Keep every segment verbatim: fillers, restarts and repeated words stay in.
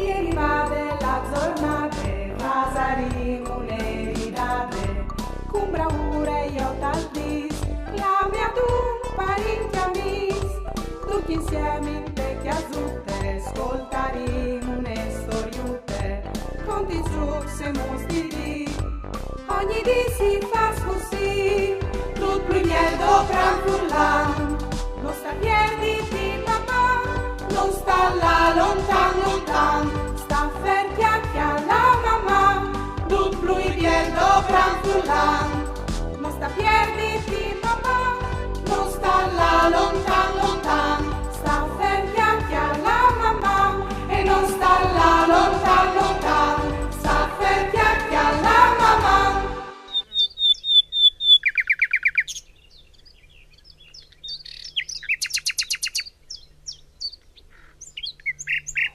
E rivade la zornade, fasarìn une ridade, cun braure jo tal dis, clame a dun parint e amis, ducj insiemi inte cjasute, scoltarìn une storiute, cun di zucs e muns di dì. Ogni dì si fâs cussì, dut plui biel dopran furlan. No sta pierditi, Maman, no sta lâ lontan, lontan. Sta fer, cjale, cjale, Maman, dut plui biel dopran furlan. No sta pierditi, Maman, no sta lâ lontan, lontan. Sta fer, cjale, cjale, Maman, e no sta lâ lontan, lontan. Sta fer, cjale, cjale, Maman.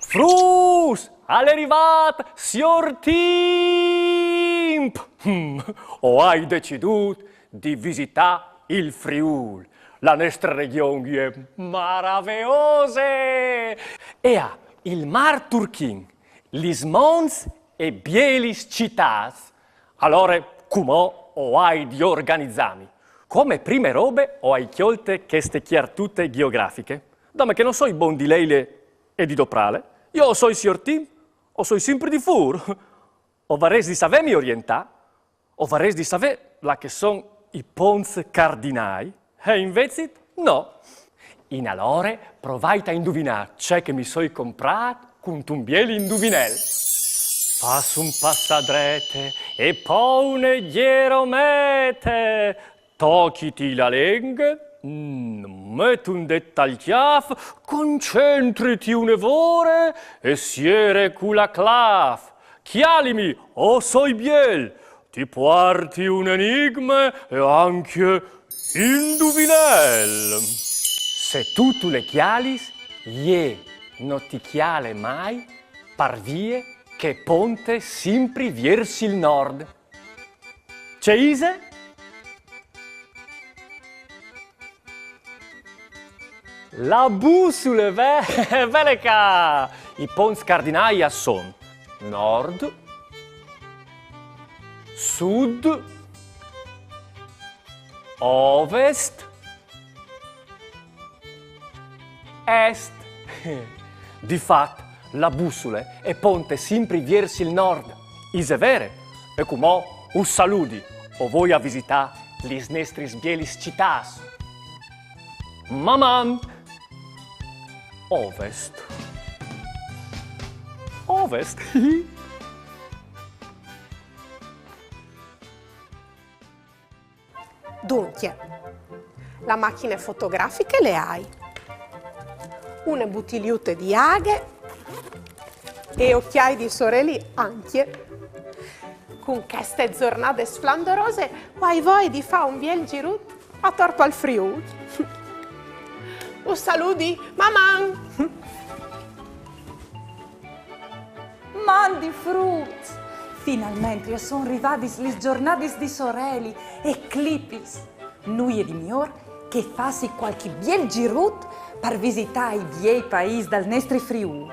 Fruts, al è rivât siôr Timp! Hm, o ai decidût di visitâ il Friûl, la nestre regjon e je maraveose! E à il mâr turchin, lis monts e bielis citâts. Alore, cumò o ai di organizâmi. Come prime robe o ai cjolte cheste cjartute gjeografiche, dome che no soi bon di leile e di doprâle. Jo o soi siôr Timp, o soi simpri di fûr. O varès di savêmi orientâ, o varès di savê là che a son i ponts cardinâi, e invezit no. Inalore provait a induvinâ ce che mi soi comprât cuntun biel induvinel. Fâs un pas a drete e po une gjeromete. Tochiti la lenghe, mm, met un dêt tal cjâf, concentriti une vore e siere cu la clâf. Cjalimi, o soi biel, ti puarti un enigme e ancje induvinel. Se tu tu le cjalis, jê no ti cjale mai, par vie che e ponte simpri viers il nord. Ce ise? La bussule, ve-, vele ca! I ponts cardinâi a son nord, sud, ovest, est. Di fat, la bussule e ponte simpri viers il nord. Ise vere? E cumò us saludi, o voi a visitâ lis nestris bielis citâts. Maman! Ovest. Ovest? Duncje, la machine fotografiche le ai, une butiliute di aghe e ocjâi di soreli ancje. Cun cheste zornade sflandorose o ai voie di fâ un biel zirut ator pal Friûl. Us saludi, Maman! Mandi fruts! Finalmentri a son rivadis lis zornadis di soreli e clipis. Nuie di miôr che fâsi cualchi biel zirut par visitâ i biei paîs dal nestri Friûl.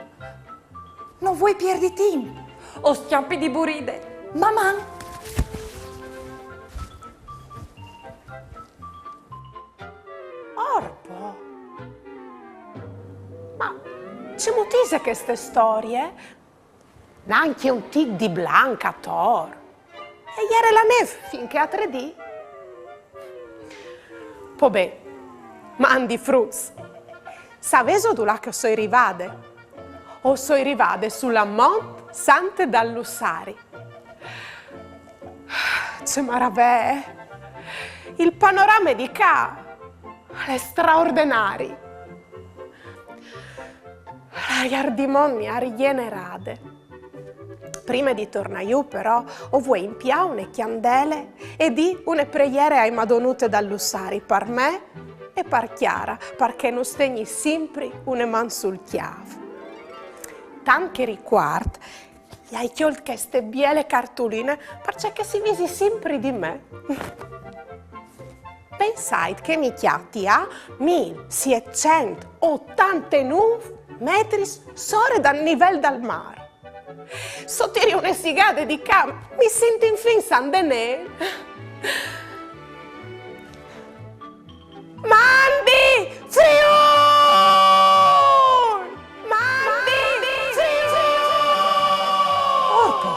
No vuei pierdi timp. O scjampi di buride. Maman! Orpo! Ma cemût ise cheste storie? Nancje un tic di blanc ator. E jere la nêf fin chê altre dì. Po ben, mandi fruts. Savêso dulà che o soi rivade? O soi rivade su la Mont Sante dal Lussari. Ce maravee! Il panorame di ca al è straordenari. L'aiar di mont mi à rigjenerade. Prime di tornâ jù, però, o vuei impiâ une cjandele e dî une preiere ae Madonute dal Lussari par me e par Chiara, par che nus tegni simpri une man sul cjâf. Tant che ricuart, i ai cjolt cheste biele cartuline, parcè che si visi simpri di me. Pensait che mi cjati a mil sietcent e otantenûf metris sore dal nivel dal mâr. Se o tiri une sigade di ca, mi sintìn fin San Denêl. Mandi Friûl! Mandi Friûl! Orpo!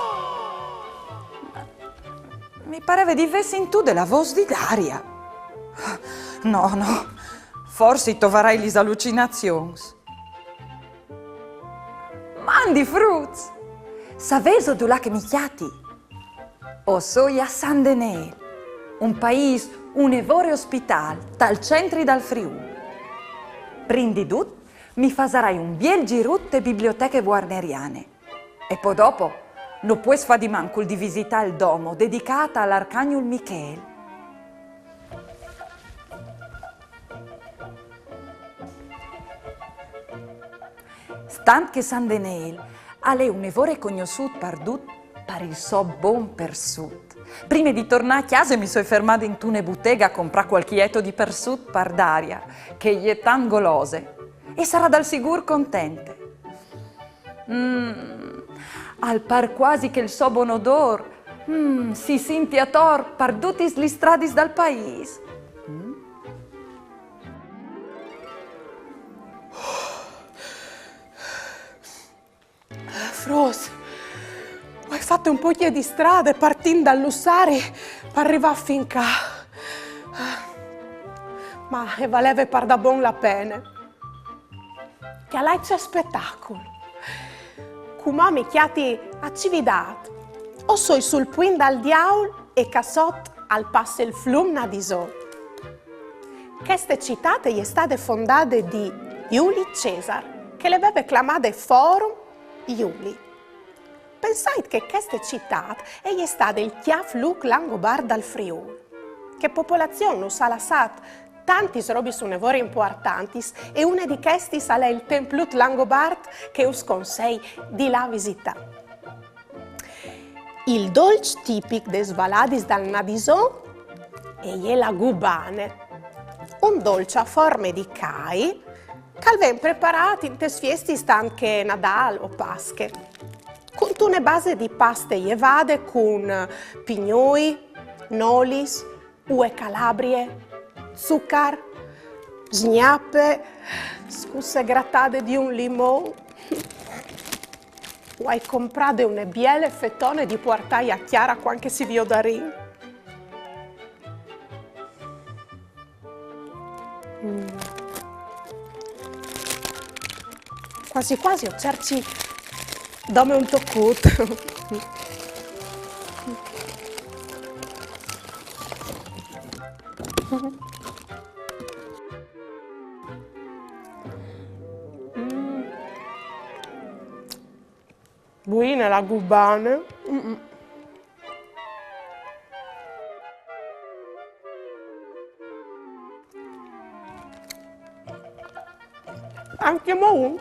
Mi pareve di vê sintût la vôs di Daria. No, no, forsit o varai lis alucinazions. Mandi fruts! Savêso dulà che mi cjati? O soi a San Denêl, un paîs une vore ospitâl, tal centri dal Friûl. Prin di dut, mi fasarai un biel zirut te biblioteche vuarneriane. E po dopo, no pues fâ di mancul di visitâ il domo dedicât al arcagnul Michêl. Stant che San Denêl al è une vore cognossût pardut par il so bon persut, prime di tornâ a cjase mi soi fermade intune butege a comprâ cualchi eto di persut par Daria, che e je tant golose, e sarà dal sigûr contente. Mm, al pâr cuasi che il so bon odôr, mm, si sinti ator par dutis lis stradis dal paîs. Mm. Fruts, o ai fate un pocje di strade partint dal Lussari par rivâ fin ca. Ma e valeve pardabon la pene. Cjalait ce spetacul! Cumò mi cjati a Cividât. O soi sul Puint dal Diaul e ca sot al passe il flum Nadison. Cheste citât e je stade fondade di Juli Cesar, che le veve clamade Forum Iulii. Pensait che cheste citât e je stade il cjâf lûc langobart dal Friûl. Chê popolazion nus à lassât tantis robis une vore impuartantis e une di chestis al è il templot langobart che us consei di lâ a visitâ. Il dolç tipic des valadis dal Nadison e je la gubane, un dolç a forme di cai che al ven preparât intes fiestis tant che Nadâl o Pasche, cuntune base di paste jevade cun pignoi, nolis, ue calabrie, zucar, sgnape, scusse gratade di un limon. O ai comprade une biele fetone di puartâi a Chiara cuant che si viodarìn. Mm. Cuasi cuasi o cerci dome un tocut. Mm. Buine la gubane. Mm-mm. Ancjemò un.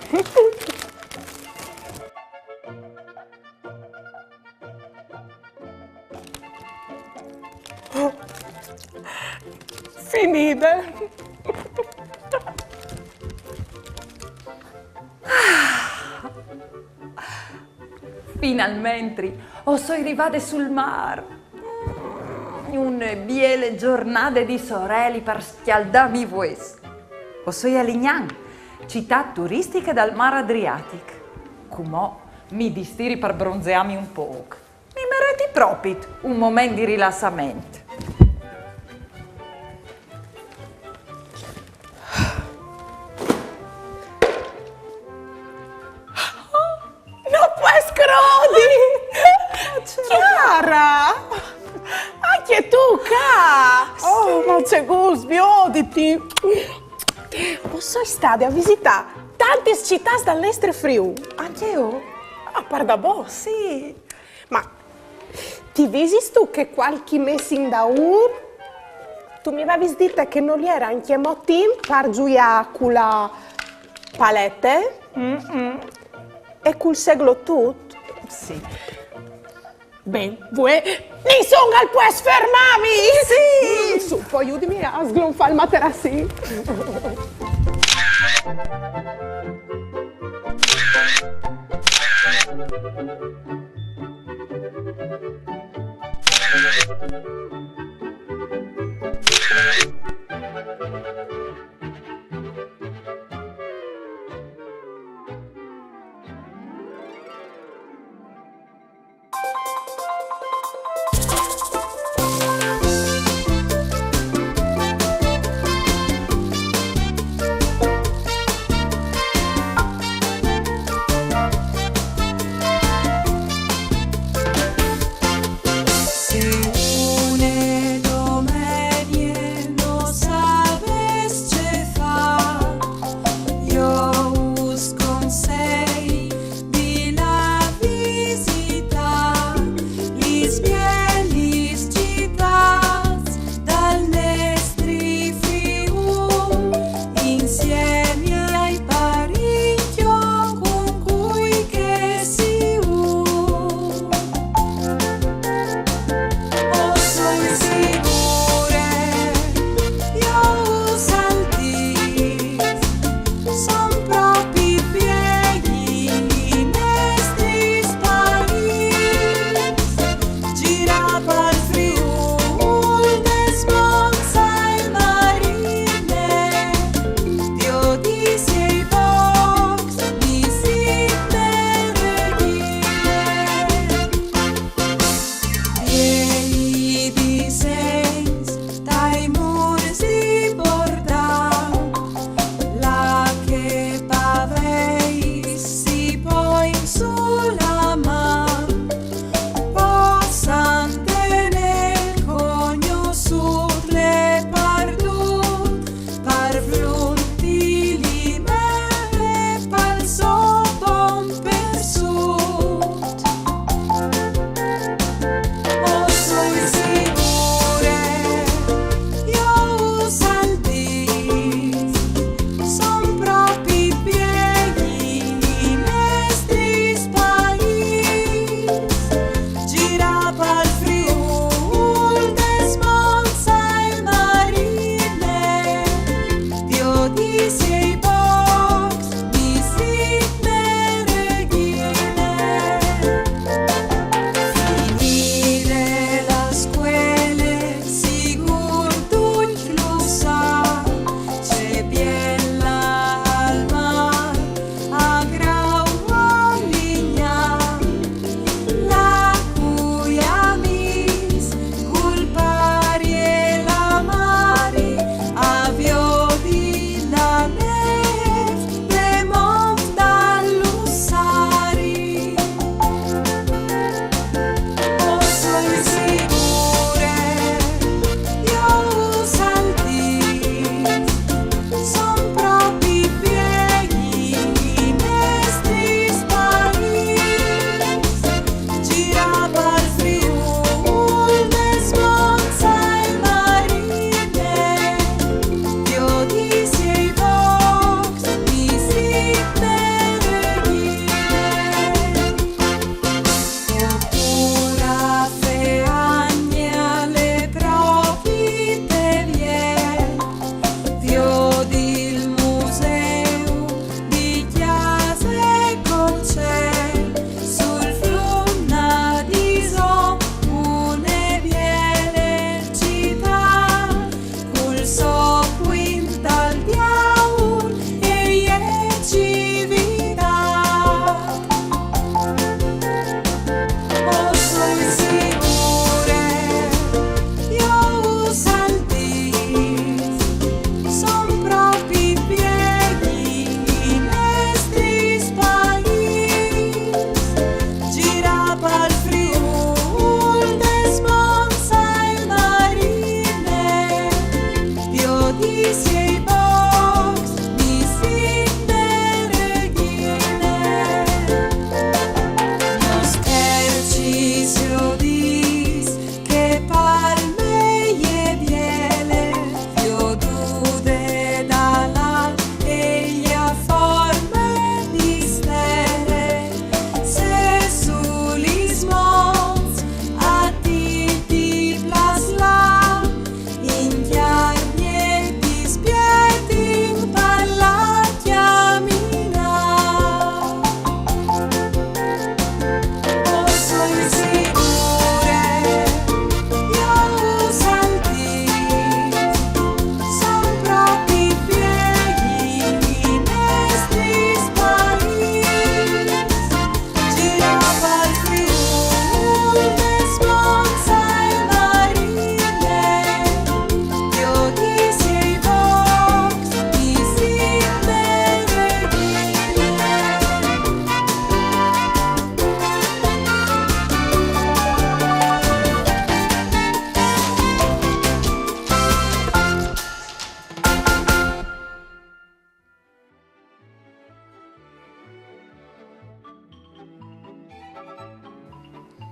Finide. Finalmentri, o soi rivade sul mâr. Mm, une biele zornade di soreli par scjaldâmi i vues. O soi a Lignan, citât turistiche dal mâr Adriatic. Cumò mi distiri par bronzeâmi un pôc. Mi mereti propit un moment di rilassament. No pues crodi! Chiara! Ancje tu ca! Oh, ma ce gust vioditi! O soi stade a visitâ tantis citâts dal nestri Friûl. Ancje jo? Ah, pardabon? Sì. Ma ti visistu che cualchi mês indaûr tu mi vevis dite che nol jere ancjemò timp par zuiâ cu la palete e cul seglotut? Sì. Ben, vuê nissun al pues fermâmi! Sì! Mm, su, po judimi a sglonfâ il materassin.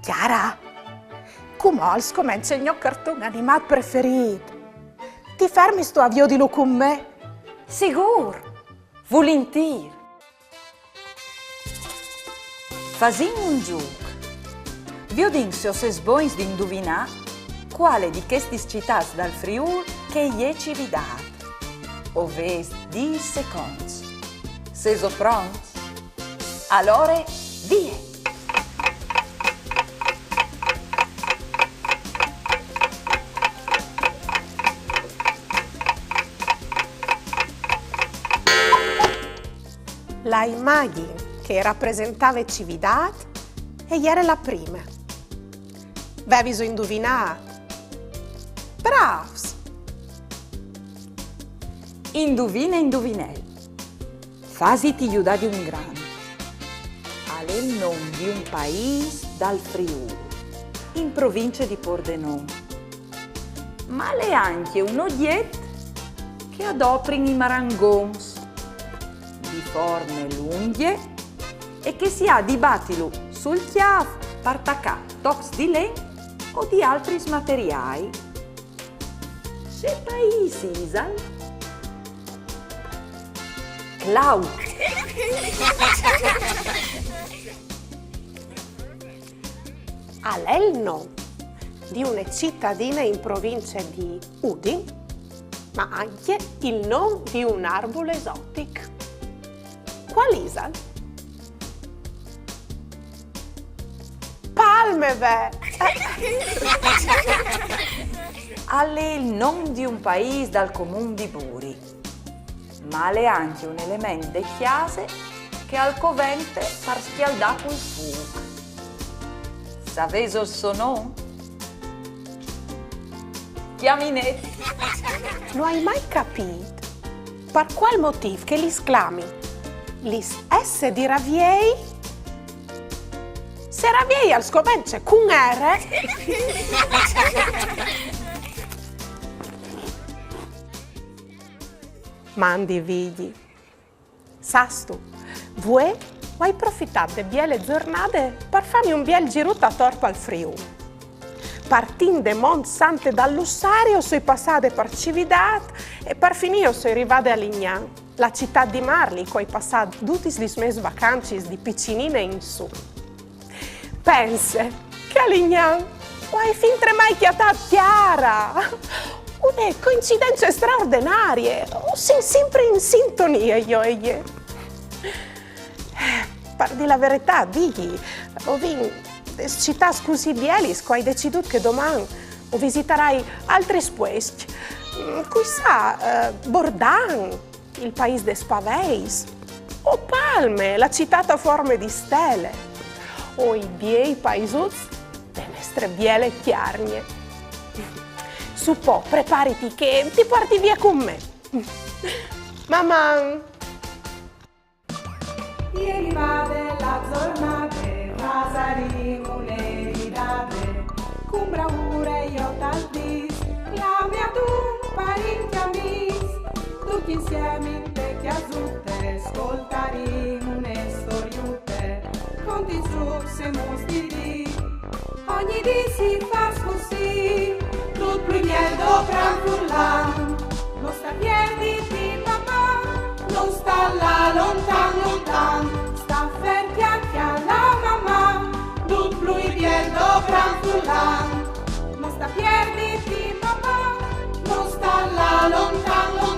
Chiara, cumò al scomence il gno carton animât preferît. Ti fermistu a viodilu cun me? Sigûr! Vulintîr! Fasìn un zûc. Viodìn se o sês bogns di induvinâ cuale di chestis citâts dal Friûl che e je Cividât. O vês dîs seconts. Sêso pronts? Alore, vie! La imagjin che e rapresentave Cividât e jere la prime. Veviso induvinât? Brâfs! Induvine, induvinel. Fasiti judâ di un grant. Al è il non di un paîs dal Friûl, in provincie di Pordenon. Ma al è ancje un ogjet che a doprin i marangons, di forme lungje e che si à di batilu sul cjâf par tacâ tocs di len o di altris materiâi. Ce paîs isal? Claut. Al è il non di une citadine in provincie di Udin, ma ancje il non di un arbul esotic. Cuâl isal? Palme, ve! Al è il non di un paîs dal comun di Buri, ma al è ancje un element de cjase che al covente par scjaldâ cul fûc. Savêso il so non? Cjaminet. No ai mai capît par cuâl motîf che lis clamin lis S di Raviei, se Raviei al scomence cun R. Mandi, Vigji. Sâstu, vuê o ai profitât de biele zornade par fâmi un biel zirut ator pal Friûl. Partint de Mont Sante dal Lussari o soi passade par Cividât e par finî o soi rivade a Lignan, la citât di mâr li che o ai passât dutis lis mês vacancis di piçinine in sù. Pense che a Lignan o ai fintremai cjatât Chiara! Une coincidence straordenarie! O sin simpri in sintonie, jo e jê. Par dî la veretât, Vigji, o vin des citâts cussì bielis che o ai decidût che doman o visitarai altris puescj. Mm, cui sa, eh, Bordan, il paîs des paveis, o Palme, la citât a forme di stele, o i biei paisuts de nestre biele Cjargne. Su po, prepariti che ti puarti vie cun me. Maman! E rivade la zornade, fasarìn une ridade, cun braure jo tal dîs, clami adun parincj amîs, ducj insiemi inte cjasute, scoltarìn une storiute, contint zûcs e muts di dì. Ogni dì si fâs cussì, dut plui biel dopran furlan. No sta pierditi, papà, no sta lâ lontan, lontan. Sta fer, cjale, cjale la mamà, dut plui biel dopran furlan. No sta pierditi, papà, no sta lâ lontan, lontan.